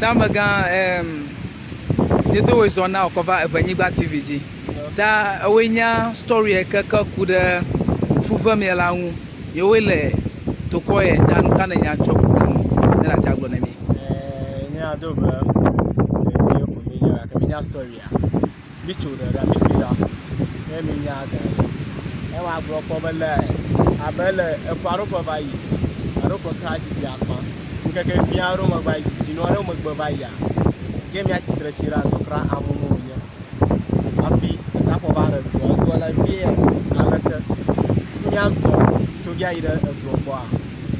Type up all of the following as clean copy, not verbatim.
Tamegã em míedo wòe zɔ na wòkɔ va Eʋenyigba TV dzi. Ta ewoe nye story yi ke ke ku ɖe fuvemie la ŋu. Yewoe le tokɔ ye ta nu ka nènya tsɔ ku ɖe eŋu ne nàte agblɔ ne mí. Eee nye ado be ɖeviwo ko míenye gake míenya storya. Mítso ɖe ɖa, mítsoe ɖa ne mínya ge. Ne woagblɔ kpɔ be le abe le eƒe aɖewo ƒe va yi alo ƒe xa didi akpa, ŋkeke vi aɖewo megbe va yi, dzinu aɖewo megbe va yia, ke mía tsitre tsi ɖe ŋdɔ kura amumu wònye hafi atsiaƒua va ɖe dua. Edua le vie aleke míazɔ tso via yi ɖe edua gbɔa,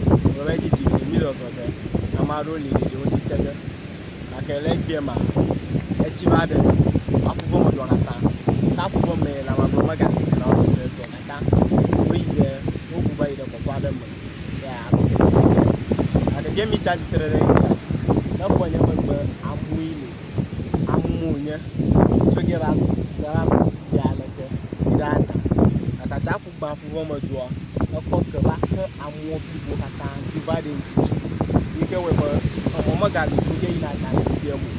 gblɔ be edzidzi vie mí zɔzɔ ge. Ame aɖewo li ɖeviwo tsi te ge. Gake le egbea mea, etsi va ɖe aƒuvɔ me dua katã. Ke aƒuvɔ me le amagbe megali na wo tsi ɖe dua katã. Woyi ɖe, woʋu va yi ɖe kɔƒe aɖe me ya abe ke tsi fifia. Gake ke mi tsi atsitre ɖe egbea, ne ekpɔ nye megbe amui li. Amu wònye tso ge va va ya aleke yi ɖe ada. Gake atsiaƒu gbã aƒuvɔ me dua, ekɔ ke va xe amuwo blibo katã dzi va ɖe ŋuti. Yi ke wɔe be emɔ megali tso ge yina ada fifia o.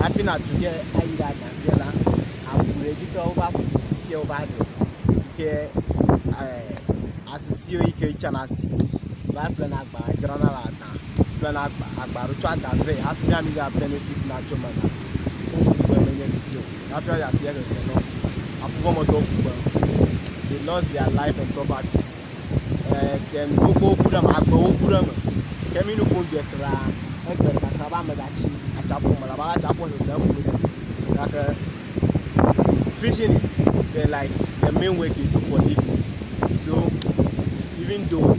Hafi natso ge ayi ɖe ada fia la, abu ɖe dzi ke wova ƒu fifia wova ɖe. Yi ke asisiwo yi ke tsana asi va ƒlena agba dzrana le ada. Ƒlena agba, agba ɖo tso ada vɛ hafi mía mi ga benefit na tso eme la. Wofu gbe menye ɖevi o. Hafi woayi asia sese nɔ. Akuvɔmetɔwo fu gbe. They lost their life and properties. Ke nu gbogbowo ku ɖe eme, agbewo ku ɖe eme. Ke mi nu ƒom gbe kra, egbe ɖeka kra be ame gatsi atsiaƒu me labe ale atsiaƒua sese eƒo ɖe. Gake fishing is the like the main work they do for living. So even though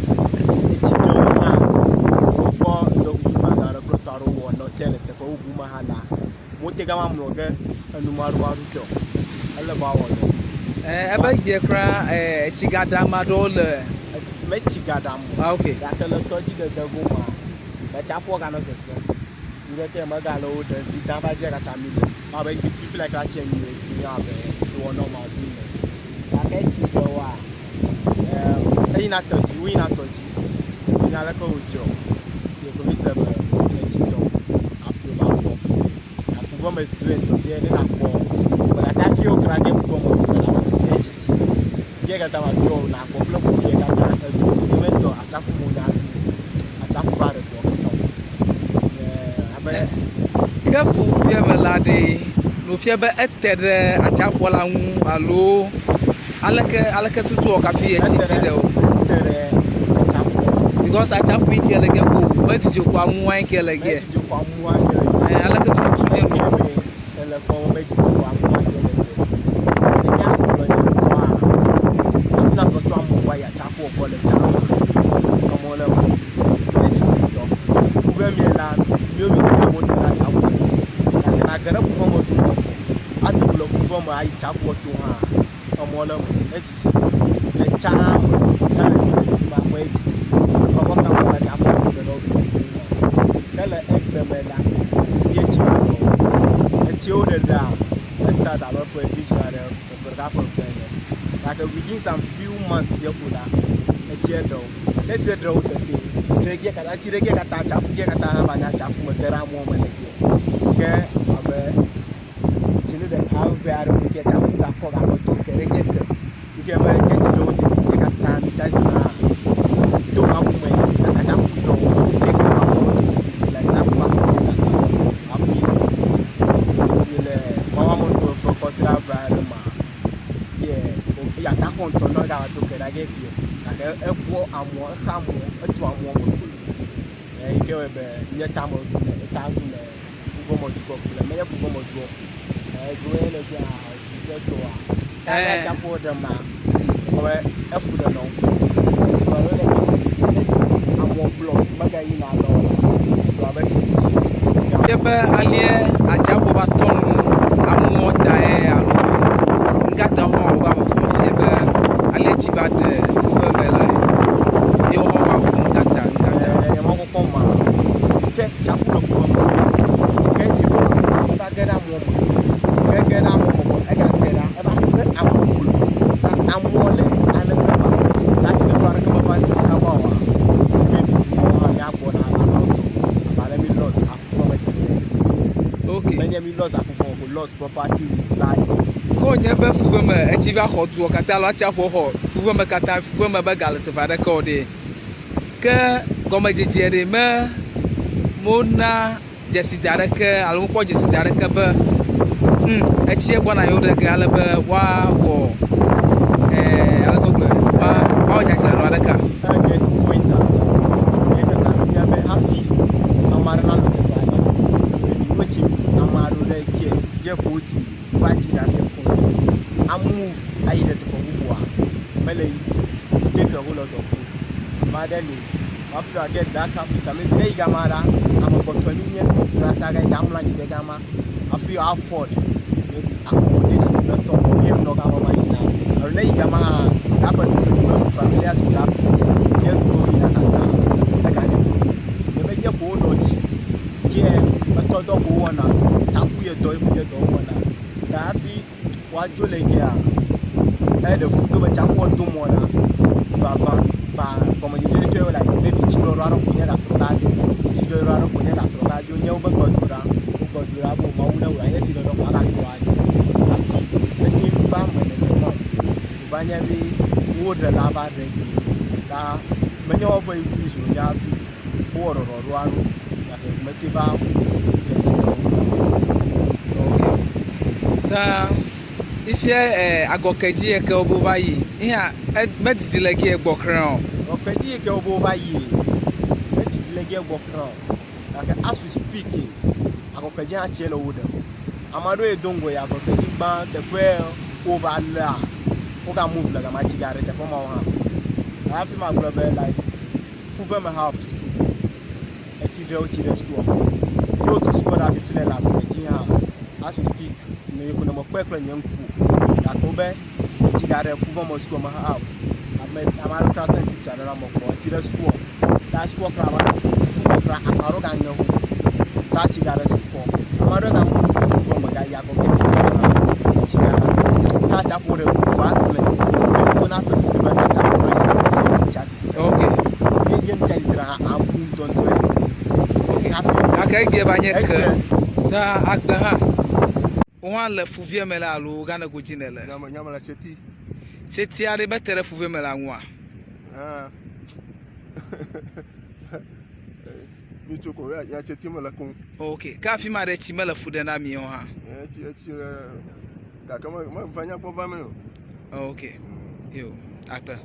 etsi ɖe wo hã, wokpɔ ŋdɔkutsu gbagba aɖe kple tɔ aɖewo wɔ nɔ te le teƒe bubu me hã la, Wote gama mlɔ ge enu maɖumaɖu tɔ. Ele be woawɔ dɔ. Ɛɛ ebe gbeɛ kura ɛɛ etsi gaɖe ame aɖewo le. Metsi gaɖe ame o. Ah ok. Gake le tɔdzidede gomea, atsiaƒua ganɔ sesem. Ŋɖeke megale wo ɖem fi dã va dze kaka mi le. Abe fifi le kura tse nyuie fi abe ewɔ nɔmal vi ene. Gake etsi ɖe woa, ɛɛ eyina tɔdzi, woyina tɔdzi. Menya aleke wodzɔ ye ko mise be etsi dɔ hafi wova kpɔ. Akuve me due ŋutɔ fia ne nakpɔ. Gbeɖeka hafi wokra ɖe kuve me due la me due dzidzi. Fia katã ma fiɔ nakpɔ kple ku fia katã edu ke me tɔ atsaƒu mo na hafi atsaƒu va ɖe dua katã. Ɛɛ abe. Ke fu fia me la ɖe no fia be ete ɖe atsaƒua la ŋu alo Aleke aleke tutu wɔ kafi etsi ti ɖe o? Ete ɖe atsiaƒu. Because atsiaƒu yi ke le ge ko medidi o ko amua yi ke le ge. Medidi o ko amua yi ke le ge. Ɛɛ aleke tutu nye nu? Ele kpɔ medidi o ko amua yi ke le ge. Ne míagblɔ nye ŋutɔa, hafi nazɔ tso amewo gbɔ ayi atsiaƒua gbɔ le tsa me, emɔ le eme. Edidi ŋutɔ. Kuve mie la, míwo mi kpɔna be wote ɖe atsiaƒua ŋuti. Gake nage ɖe kuve me to me vɔ, ado go le kuve me ayi tsiaƒua to hã. Emɔ le eme, edzidzi. Le tsa me, ya le fi le ma kpɔ edzidzi. Exɔ ka me tsa kpɔ ke ɖe wo Ke le egbe me la, ye tsi va ɖɔ. Etsiwo ɖeɖea, e start abe ƒe vi sue aɖe, ƒe ɖeka ƒe eve ene. Gake within some few months fia ko la, etsia ɖe wo. Ne etsia ɖe wo tete, ɖegia katã, etsi ɖegia katã, atsiaƒu gia katã hã va nye atsiaƒu me ge ɖe amewo me le fia. Ke abe Tsinu ɖeka ʋɛ aɖewo yi ke tsaƒu gakɔ gakpɔtɔ ke ɖe ke ke yi ke be ke tsi ɖewo tete ke katã mi tsa tsi hã to aƒu me gake tsaƒu ɖɔ ke ke va kɔ pieces pieces like tsaƒu va kɔ ke katã hafi mi le Mawu ame ŋutɔ ƒe kɔsiɖa ʋɛ aɖe mea ye eya tsaƒu ŋutɔ ŋutɔ gava to ke ɖe age fie gake egbɔ amewo exa amewo etu amewo me kpli eyi ke wɔe be nye tame ne eta ne kuvɔmɔdukɔ kple menye kuvɔmɔdukɔ ko. Eɖoe le dza dukɔ tɔa. Ɛɛ tsaƒu ɖe ma. Kɔbe efu ɖe nɔ. Eɖoa le amewo gblɔ megayi na lɔ. Eɖoa be kiti. Ye be alie atsiaƒu va tɔ nu amewo tae alo ŋgate hã wova vɔvɔm fie be alie tsi va ɖe fuve me lae. Ye wohã va vɔvɔm tata tata. Ɛɛ mɔkpɔkpɔ ma. Tse tsaƒu ɖe ƒu me. Ke dzi vɔ eva ge ɖe amewo me. Ke ge ɖe amewo me vɔ egage ɖa eva xe amewo klo. Ta amewo le aleke ba hafi teƒe aɖeke meva ŋuti kaba oa, maybe dukɔwo hã míagbɔna ava sɔ abe ale mí lost aƒu me teƒe. mi lost akufɔ ko lost property with life. Ke wònye be fuveme etsi va xɔ dua katã alo atsiaƒua xɔ fuveme katã, fuveme be ga le teƒe aɖeke o ɖe, ke gɔmedzedzea ɖe me mona dzeside aɖeke alo wokpɔ dzeside aɖeke be hm etsie gbɔna yewo ɖe ge ale be woawɔ ee aleke wogblɔe woawɔ dzadzraɖo aɖekea? Ege point a ye katã mía be hafi ame aɖe nanɔ teƒe aɖe maybe wotsi ame aɖewo ɖe dze dze ko wodzi va dzi ɖe afi ko a move ayi ɖe teƒe bubua mele easy o. It takes a whole lot of things. Ame aɖe li hafi wa get that capital maybe ne yi gama la amegbetɔ mi nye ta ga yi amlɔ anyi ɖe gama hafi wa afford maybe accommodation kple tɔ ye nɔ gama va yina alo ne yi gama hã that person will not be familiar to that place ye ŋutɔ yina katã ega nye problem. Ne menye ko wonɔ dzi dze etɔ dɔ ko wowɔna tsaku ye dɔ ye menye dɔ wowɔna ta hafi woadzo le gea eɖe fu do be tsaƒua do mɔ ɖa vava ba gɔmedzedze tsɛ like maybe tsiɖɔɖɔ aɖe ko nye gatrɔ va dzo. Tsiɖɔɖɔ aɖe ko nye gatrɔ va dzo nye wobe gbedoɖa. Wo gbedoɖa be Mawu ne wɔe nye tsiɖɔɖɔ ko agatrɔ adzo hafi ete ŋu va eme nenema o. Wòva nye be wo ɖela va ɖe gbe ta menye woƒe ʋiʋli wònye hafi wowɔ ɖɔɖɔɖo aɖewo gake mete va dze edzi na wo. Ok. Ta fifia eh, agɔke dzi yi ke wobe wova yi, eya medidi le gie gbɔ kura o. Agɔke dzi yi ke wobe wova yi, medidi le gie gbɔ kura o. Gake as we speak, agɔke dzi hã tsie le wo ɖem. Ame aɖewo yi do ŋgɔ yi agɔke dzi gbã teƒe wova lea, woga move le gama tsi gaɖe teƒe mawo hã. Hafi magblɔ be like Fuveme have school. Etsi ɖe wotsi ɖe sukua me. Ye wotu sukua ɖe afi le le agble dzi hã. As we speak, ne ko ne mekpɔe kple nye ŋku o. Gake wobe etsi gaɖe Fuveme sukua me hã. Ame ame aɖe kura send picture ɖe nam mekpɔ. Etsi ɖe sukua. Ta sukua kura va sukua kura ame aɖewo gaŋe ŋu. Ta tsi gaɖe sukua. Ame aɖewo ga move tso Fuveme gayi Agɔke dzi hã. Etsi gaɖe. Ta atsiaƒu ɖe ŋu agble. Ne to na se fi be atsiaƒu ɖe sukua tsi tsitre. Ok. Ye ye ŋutsa tsitre hã abu ŋutɔŋutɔe. Ok. Hafi Gake egbea va nye ke. Egbe. Ta agbe hã. Wo hã le fuvia me la alo Ghana godzi nèle? Nyame nyame le Tseti. Tseti aɖe mete ɖe fuvia me la ŋua? Ah. Mi tso ko ya ya Tseti me le koŋ. Ok. Ke afi ma ɖe tsi mele fu ɖe na mi o hã? Etsi etsi ɖe gake me me va nya kpɔ va me o. Ok. Yo, akpe.